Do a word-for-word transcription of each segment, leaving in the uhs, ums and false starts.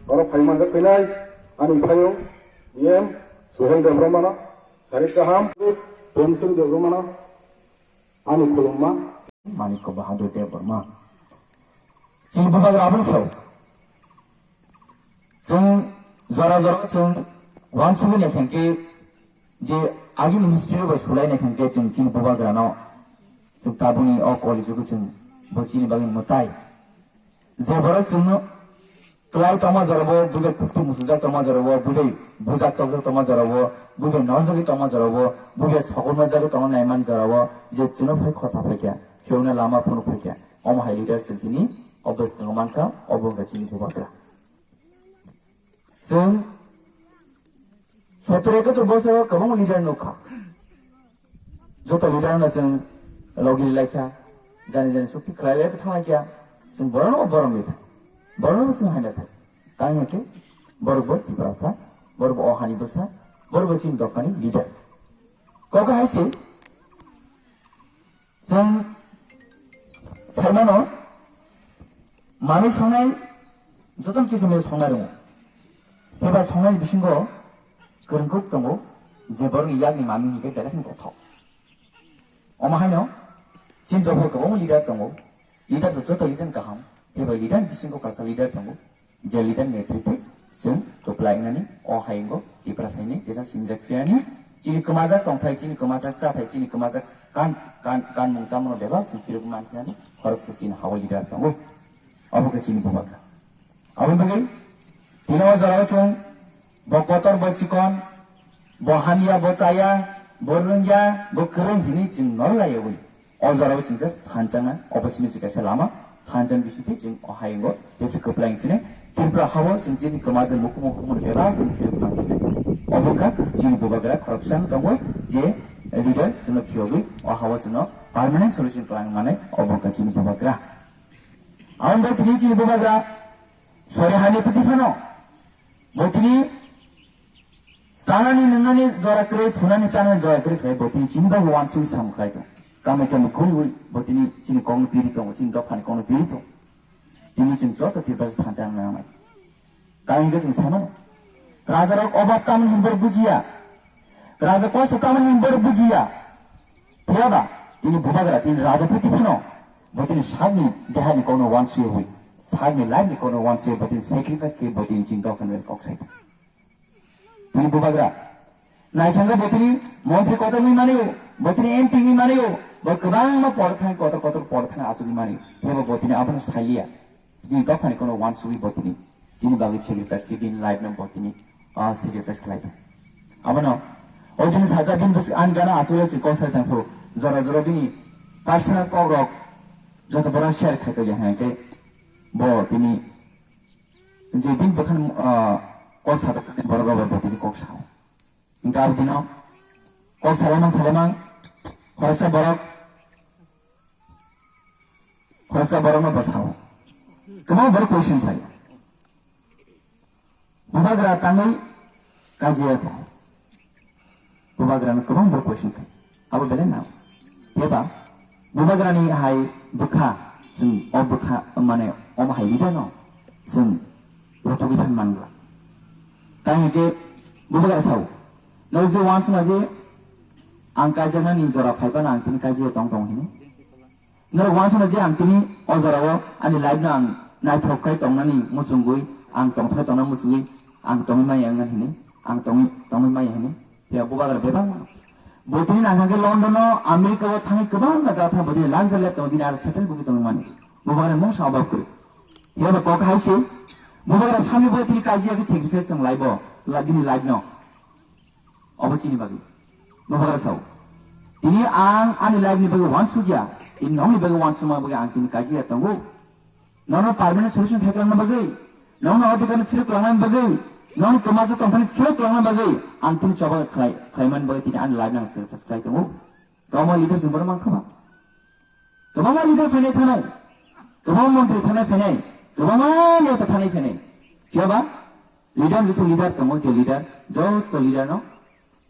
Oro phai manjak phainai ani phaiyung E M Suhel Debbarmano, sari kaham Premsuri Debbarmano ani khulumma. Manikya Bahadur Debbarma. Chini bubagra aboni sao. Chwng jora jora chwng uansugwi naikha khe je agini history bai sulai naikha khe chwng chini bubagrano chwng tabukni o koli jugo chwng bo chini bagwi mwtai. Je borok chwngno kwlai tongma jorabo, buibai kukti musujak tongma jorabo, buibai bujak tokjak tongma jorabo, buibai norjagwi tongma jorabo, buibai sokorma jagwi tongna naiman jorabo, je chwngno phai khosa phaikha, phiyokna lama phunuk phaikha, omo hai leader chwng tini o bwskango mankha, obo wngkha chini bubagra. Chwng sottor ekatur bosoro kwbangma leader nukha. Joto leader no chwng logi laikha, jani jani chukti khlai lai thangkha, chwng borokno borom rikha, borokno chwng hamya sai. Tang hwnkhe borok bo Tiprasa, borok bo o hani bwsa, borok bo chini dophani leader. Kok hai se, chwng saimano manwi songnai jotono kisamwi songnai rwngo. Phiba songnai bisingo kwrwngkuk tongo, je borokni yakni manwi hwnkhe belai kheno kothok. Omo haino chini dopha kwbangma leader tongo. Leader bo joto leader kaham, phiba leader bisingo kaisa leader tongo. Je leader ni thwi thwi chwng kwplai wngnani o hayungo Tiprasa hwnwi kisa sinijak phiyani, chini kwmajak tongthai, chini kwmajak chathai, chini kwmajak kan, kan, kanmung chamungno bebak chwng phirok man phiyani khoroksa chini hao leader tongo. Obo khe chini bubagra. Aboni bagwi tini o jorao chwng bo kotor, bo chikon, bo hamya, bo chaya, bo rwngya, bo kwrwng hwnwi chwng norlaiwi. O jorao chwng just thanchangna, obo simi se kaisa lama, thanchang bisingtwi chwng o hayungo tesa kwplai wngphino Tripura hao chwng chini kwmajak mukhung mukhung bebak chwng phirok manphinai. Obo wngkha chini bubagra khoroksa tongo, je leader chwngno phiyogwi o hao chwngno permanent solution khlaina manai, obo wngkha chini bubagra. Aboni bai tini chini bubagra sori hani pwtwi phano bo tini chanani nwngnani jora kwrwi, thunani chanani jora kwrwi khlai bo tini chini bagwi uansugwi samung khlai tongo. Kamai kamai khuriui bo tini chini kokno piri tongo, chini dophani kokno piri tongo. Tini chwng joto Tiprasa thansa wngna nangnai. Tamo hwnkhe chwng sai mano. Rajarok obab tamni hwnba bujiya. Raja kosto tamni hwnba bujiya. Phiyaba tini bubagra tini raja thwi phano bo tini sakni dehani kokno uansuiwi, sakni life ni kokno uansuiwi bo tini sacrifice khe bo tini chini dophani kok sai. Tini bubagra naithangkhe bo tini montri kotor wngwi manaio, bo tini M P wngwi manaio, bo kwbangma por thang kotor kotor por thang achugwi manaio. Phiyaba bo tini abono sailiya. Chini dophani kokno uansugwi bo tini chini bagwi sacrifice khe bini life no bo tini, ah, sacrifice khlai tong. Abono o tini sajak bini bwswk ani gana aswk chini kok sai tong phuru jora jora bini personal kok rok joto borok share khai tong ya hwnkhe bo tini je bini bwkhani, ah, kok sajak borok rok bo tini kok sao. Hingke abo dino kok salaimang salaimang khoroksa borok, khoroksa borokno bwsao. Kwbangma borok question khlaio. Bubagra tangwi kajiya kho. Bubagrano kwbangma borok question khlaio. Abo belai nang. Phiya ba bubagrani hai bwkha, chwng o bwkha mane omo hai leader no chwng rwtugwi thang man glak. Tamo khe bubagra sao, "Norok je uansukna je ang kaijaknani jora phai phano ang tini kaijakya tong tong hino. Norok uansukna je ang tini o jorao ani life no ang naithok khai tongnani muchungwi ang tongthok tongna muchungwi ang tongwi maya wngna hini, ang tongwi, tongwi maya hini." Phiya bubagra bebak mano. Bo tini nang khe London o, America o thangwi kwbangma jaga thang bo tini luxury life tongo, bini aro settle bwgwi tongwi mani. Bubagra mungsa obab kwrwi. Phiya ba kok hai se, bubagra sami bo tini kajiya khe sacrifice tong life o, la-, bini life no. Obo chini bagwi. Bubagra sao, "Tini ang ani life ni bagwi uansukya, tini nokni bagwi uansukma bagwi ang tini kajiya tongo." Nono permanent solution khaikhlangna bagwi, nono adhikar phirok langna bagwi, nono kwmajak tongthani phirok langna bagwi, ang tini choba khlai, khlaimani bagwi tini ani life nang sacrifice khlai tongo. Kwbangma leader chwng bono mankha ba. Kwbangma leader phainai thanai, kwbangma montri thanai phainai, kwbangma neta thanai phainai. Phiya ba leader ni leader tongo, je leader, joto leader no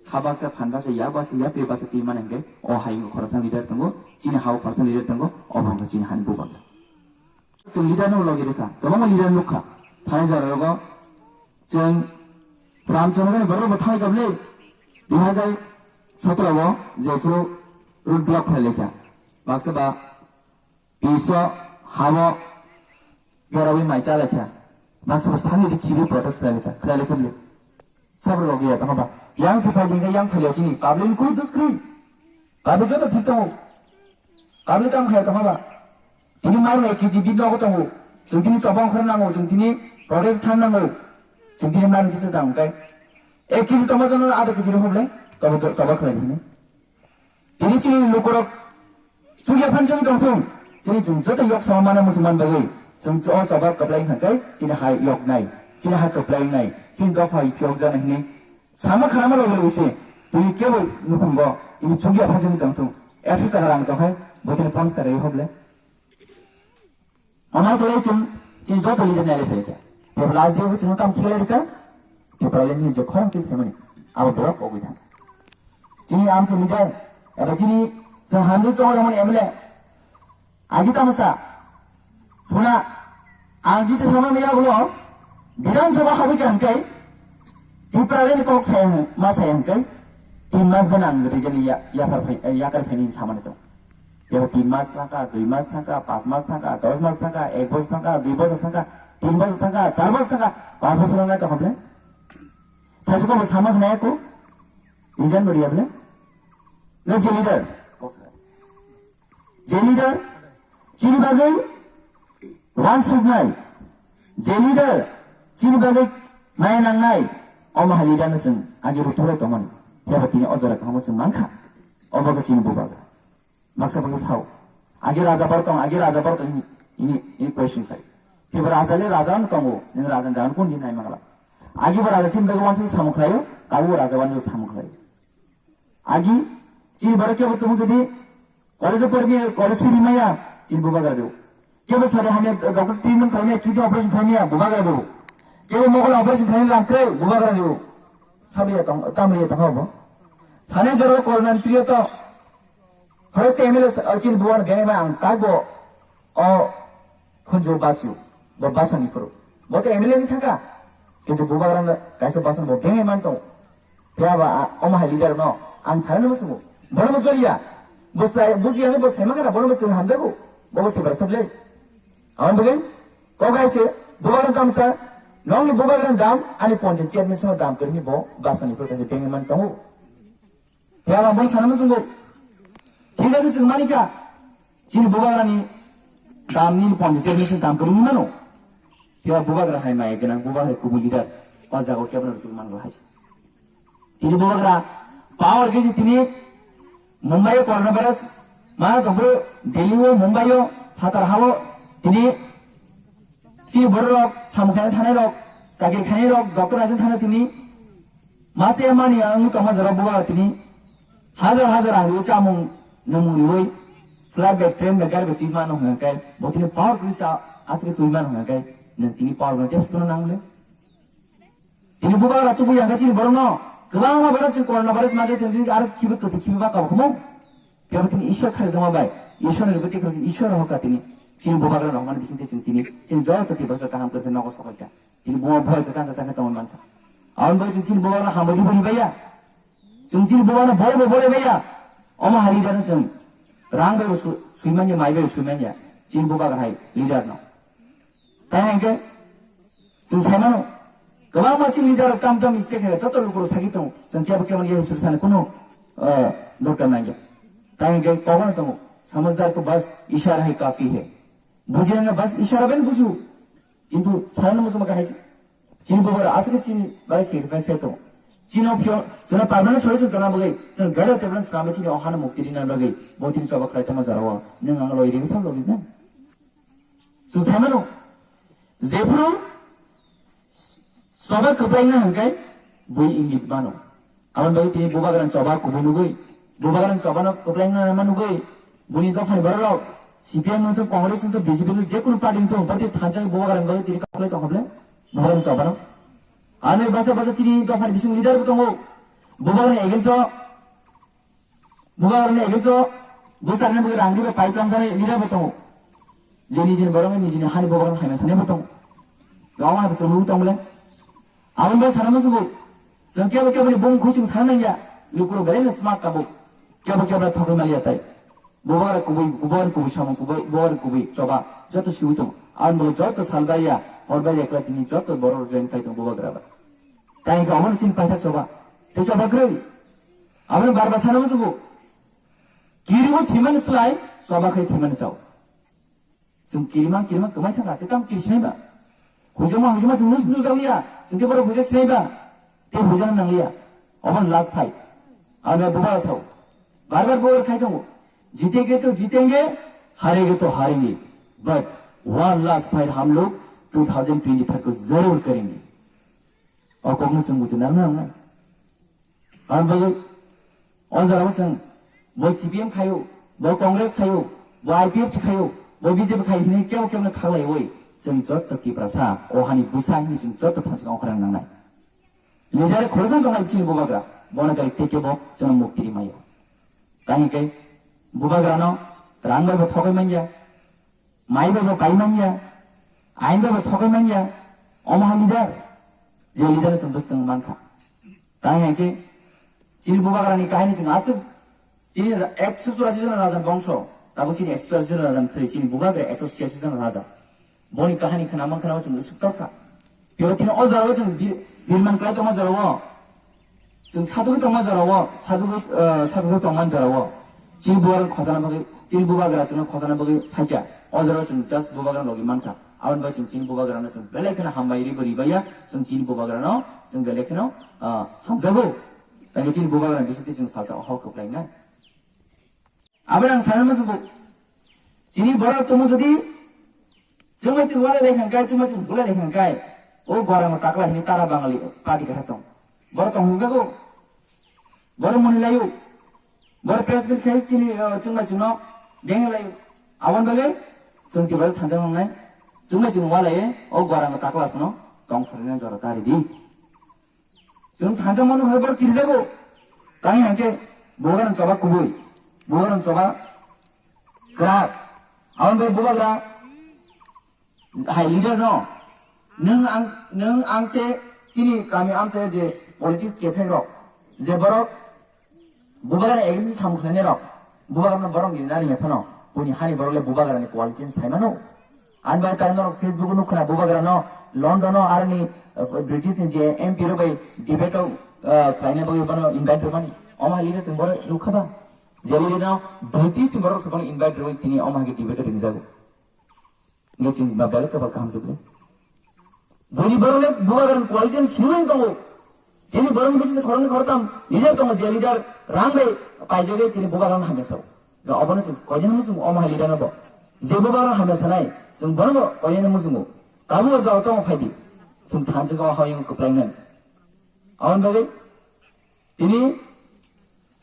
kha baksa, phan baksa, yak baksa, yapri baksa twi mani hwnkhe, o hayung khoroksa leader tongo, chini hao khoroksa leader tongo, obo hwnkhe chini hani bubagra. Chwng leader no logi rwkha, kwbangma leader nukha, thani jora rogo Chwng Ramchandra ni borok bo thai kabli dui hazar sotro o jephuru road block khlai lekha. Baksa ba piso habo berawi mai cha lekha. Baksa ba sani di khibi protest khlai lekha. Khlai lekha bli. Sabro rok ya tama ba. Yang se phai dingka yang phai chini. Public koi dus kri. Public joto thik tongo. Public tam khai tama ba. Tini mar ek kg bit nogo tongo. Chwng tini chobang khor nango. Chwng tini protest than nango. Chwng tini mar kisa tang kai. Ek kg tama jano ada kg ro hoble. Tobo chobang khlai dini. Tini chini lukurok chukya phan chini tongthung, chini chwng joto yok sama mana muchung man bagwi, chwng o choba kwplai hwnkhe chini hai yok nai, chini ha kwplai nai, chini dopha phiyok jana hini sama kharama logi logi se, tini kebo nukhungo tini chukya phan chini tongthung, ekso taka rang tongkhai, bo tini ponch taka ri hoble. Omo kwlai chwng, chini joto leader ni ali phaikha. Tei last day o chwng kam khwlai rikha, Tipraland ni je khorang twi phaimani, abo borok ogwi thang. Chini amsa leader, eba chini chwng hamjwk chongmani M L A, agi tamsa, phuna, ang jiti thangma miya ulo, Bidhan Sabha habwi kha hwnkhe, Tipraland ni kok saya, ma saya hwnkhe, tin mas bana ang rijani ya, yapar phai, yakar phaini samani tong. Bebo tin mas thangkha, dui mas thangkha, pas mas thangkha, dos mas thangkha, ek bosor thangkha, dui bosor thangkha, tin bosor thangkha, char bosor thangkha, pas bosor wngnai tongkha bole. Thaisu kabo sama hwnai ako. Reason bo riya bole. Na je leader. Je leader. Chini bagwi wansuknai. Je leader. Chini bagwi maya nangnai. Omo hai leader no chwng agi ruthurai tongmani. Bebo tini o jora kahamo chwng mankha. Obo khe chini bubagra. Baksa baksa sao. Agi raja bar tong, agi raja bar tong, ini, ini, ini question khai. Kiba raja le raja no tongo, nini raja dan kun din nai mangla. Agi ba raja sin bhagwan sin samung khlayo, kabu raja wan sin samung khlayo. Agi, chini baro kebo tumu jadi, college of Parmi, college fee maya, chini bubagra do. Kebo sari hamya, doctor treatment khlaimaya, kidney operation khlaimaya, bubagra do. Kebo mogol operation khlaimaya langkrai, bubagra do. Sabriya tong, tamriya tong hobo. Thane joro corona period to, First M L A sa-, o chini buwan bengma ang tagbo o khunju basio, bo basoni phuru. Bo to M L A ni thangka, kintu bubagrang kaisa bason bo bengma man tong. Phiya ba a, omo hai leader no ang sai no musumu. Bono mo choliya. Bo sai, buji ang bo sai makana, bono mo sing hamjago. Bo bo tibra sablai. Ang begin, ko kaise, bubagrang kamsa, nongni bubagrang dam, ani ponche chairman sama dam kini bo basoni phuru kaisa bengma man tongo. Phiya ba boni sana muchungo. Thik ase, chwng mani kha. Chini bubagrani dam nini ponchash hajar ni se dam kwrwi ni mano. Phiya bubagra hai maya gwnang, bubagra hai kubui leader. O jaga o kebra rwtwi mango hai se. Tini bubagra power khe je tini Mumbai o coronavirus ma tongphuru Delhi o, Mumbai o, phatar ha o tini chini borok rok samung khaina thanai rok, chakri khainai rok, doctor naising thana tini Mase mani ang tongma jora bubagra tini hajar hajar ang riwi chamung nungmung riwi flight bai train bai gari bai twi mano hwnka khe bo tini power kwrwi sa aswk twi mano hwnka khe nwng tini power bai test kwrwng nang le. Tini bubagra tubu yang khe chini borok no kwbangma borok chini corona virus ma jai tini aro khibi kwtwi khibi ba kabo khmo. Phiya bo tini Ishwar kharjakma bai, Ishwar ni rwgwi tei Ishwar rohor kha tini. Chini bubagra rohormani bisingtwi chwng tini, chini joto Tiprasa kaham kwrwi khe nogo sokoi kha. Tini buma boi kwchang kwchang khe tongwi man kha. Aboni bagwi chwng chini bubagra hambai di bo hibai ya. Chwng chini bubagra bolai bo bolai bai ya. Omo hai leader no chwng rang bai bo su-, sui man ya, mai bai bo sui man ya. Chini bubagra hai leader no. Tai hwnkhe chwng sai mano, kwbangma chini leader rok tam tam mistake hai, joto lukurok sagwi tongo. Chwng kebo kebo ni sur sani kunu, eh, dorkar nangya. Tai hwnkhe kokno tongo, "Samajhdar ko bas ishara hai kafi hai." Bujinani bas ishara bai buju. Kintu sai no muchungma kahai se. Chini bubagra aswk chini bai sacrifice khai tongo. Chini phio, chini permanent solution kana bagwi, chwng gada tebran sami chini ohana mukti rina bagwi, bo tini choba khlai tongma jora o. Nwng ang loi ring sa login na. Chwng sai mano, jephuru choba kwplaina hwnkhe bui ingit mano. Aboni bagwi tini bubagrani choba kubui nugwi, bubagrani chobano kwplaina ma nugwi, buni dophani bororok C P M wngthok, Congress wngthok, B J P wngthok, jekunu party wngthok, party thansa bubagrani bagwi tini kwplai tongkha ble bubagrani chobano. Ani basa basa chini dophani bising leader bo tongo, bubagrani against o Bubagrani against o bwsarni bagwi rang ribai pai tongjaknai leader bo tongo. Je nijini borok nijini hani bubagrano khaima sanai bo tongo. Gama bo chwng nugwi tong bole. Aboni bagwi sana muchungo, chwng kebo keboni bung khuising sana nangya, lukurok belai no smart tabuk, kebo kebo thogwi maliya tai. Bubagra kubui, bubagra kubui samung, kubui, bubagra kubui choba, joto siwi tongo. Aboni bagwi joto salbaiya, horbai ekla tini joto borok join khai tongo bubagra ba. Tai hwnkhe omono chini paithak choba, tei choba kwrwi. Aboni barba sana muchungo, kiribo thwimani slai, choba khai thwimani chao. Chwng kirima, kirima kwmai thangkha, tei tamo kiri sinai ba? Huijama, huijama chwng nus-, nukjakliya, chwng tei borok huijak sinai ba? Tei huijak nangliya. Obo last fight. Ano bubagra sao. Bar bar bubagra sai tongo. Jitenge to jitenge, harenge to harenge. But one last fight hum log two thousand twenty-third ko zarur karenge. O kokno chwng buji nang nang nai. Ang bagwi o jora o chwng bo C P M khaio, bo Congress khaio, bo I P F T khaio, bo B J P khaio hinwi kebo kebo no khaklaiwi chwng joto Tiprasa o hani bwsa hinwi chwng joto thansa ongkhorang nangnai. Leader khoroksa tongnai chini bubagra, bono kali tei kebo chwngno mukti ri maya. Tei hwnkhe bubagrano rang bai bo thogwi manya. Mai bai bo pai manya, ain bai bo thogwi manya, omo ha leader, je leader no chwng bwskang mankha. Tai hai khe chini bubagrani kahini chwng aswk, chini ekso churashi jona raja bongso, tabuk chini ekso churashi jona raja thwi, chini bubagra ekso churashi jona raja. Boni kahini khna man khna chwng aswk tokha. Tei tini o jagao chwng bir-, birman klai tongma jorao. Chwng sadugwi tongma jorao, sadugwi, eh, sadugwi tongma jorao. Chini bubagra khojana bagwi, chini bubagra chwngno khojana bagwi phaikha. O jorao chwng just bubagra logi mankha. Aboni bagwi chwng chini bubagrano chwng belai kheno hambai ribo ribaiya, chwng chini bubagrano chwng belai kheno, ah, hamjago. Tangwi chini bubagrani bisingtwi chwng salsa o hok kwplainai. Aboni ang sanani muchungo, chini borok tongmo jodi chwngma chwng walai lai khan kai, chwngma chwng bulai lai khan kai, o goramo takla hini tara bangali party kha tong. Borok tong hwnjago, borok muni laio, borok press meet khai chini, uh, chwngma chwngno beng laio. Aboni bagwi chwng Tiprasa thansa wngnai, chwngma chwng walai o goramo takla sano tong thorina jora tari di. Chwng thansa mano hai borok kirijago. Tani hangke bubagrano choba kubui. Bubagrano choba kwrak. Aboni bagwi bubagra hai leader no. Nwng ang, nwng ang se chini kami amsa je politics kepheng rok. Je borok bubagrani against samung khlainai rok. Bubagrano borok ni nari phano. Buni hani borok le bubagrani quality ni sai mano. Ani bai tai norok Facebook o nukha na bubagra no London o aroni, uh, British ni je M P rok bai debate o, uh, khlaina bagwi bono invite rwmani. Omo hai leader chwng bono nukha ba? Je leader no British ni borok se bono invite rwui tini omo hai khe debate o ringjago. Nge chwng ba belai kebal kaham se bwle. Boni borok le bubagra ni quality ni simi tongo. Chini borokni bisingtwi khoroknwi khoroktham leader tongo, je leader rang bai paijagwi tini bubagrano hamya sao. Ga obono chwng koinani muchungo omo hai leader no bo. Je bubagrano hamya sanai, chwng bono bo koinani muchungo. Tabuk o jora tongo phaidi. Chwng thansa khe o hayung kwplainani. Aboni bagwi tini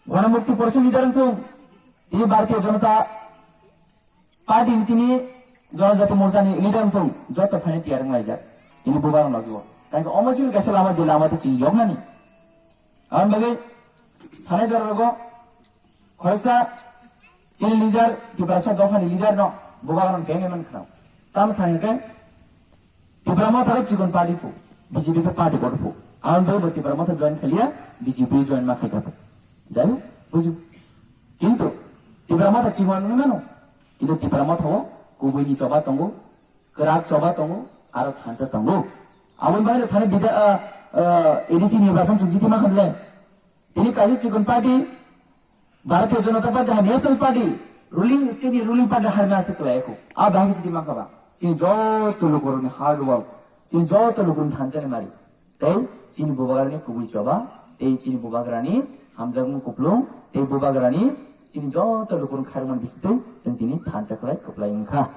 Ganamukti Porsa ni leader wngthung, tini Bharatiya Janata Party ni tini Janajati Morcha ni leader wngthung, joto phaina tiyar wnglaijak. Tini bubagrano logio. Tangkhe omo chini kaisa lama, je lama tei chini yoknani. Aboni bagwi thanai jora rogo khoroksa chini leader, Tiprasa dophani leader no bubagrano beng emon khwnao. Tamo sangkhe Tipra Motha khe chikon party phu, B J P khe party kotor phu. Ang bo Tipra Motha join khaliya, B J P join ma khaika phu. Jai hok, buju. Kintu Tipra Motha chikon wngwi mano. Kintu Tipra Motha o kubui ni choba tongo, kwrak choba tongo, aro thansa tongo. Aboni bagwi thani bida, ah, ah, A D C nirbachon chwng jiti ma khamle. Tini kaisa chikon party, Bharatiya Janata Party hai National Party, ruling state ni ruling party harna se kwlai ko. A bahai chiti mankha ba. Chini joto lukurokni hard work, chini joto lukurokni thansa ni mari. Tei chini bubagrani kubui choba, tei chini bubagrani hamjakmung kuplung, tei bubagrani chini joto lukurokni khairokmani bisingtwi chwng tini thansa kwlai kwplai wngkha.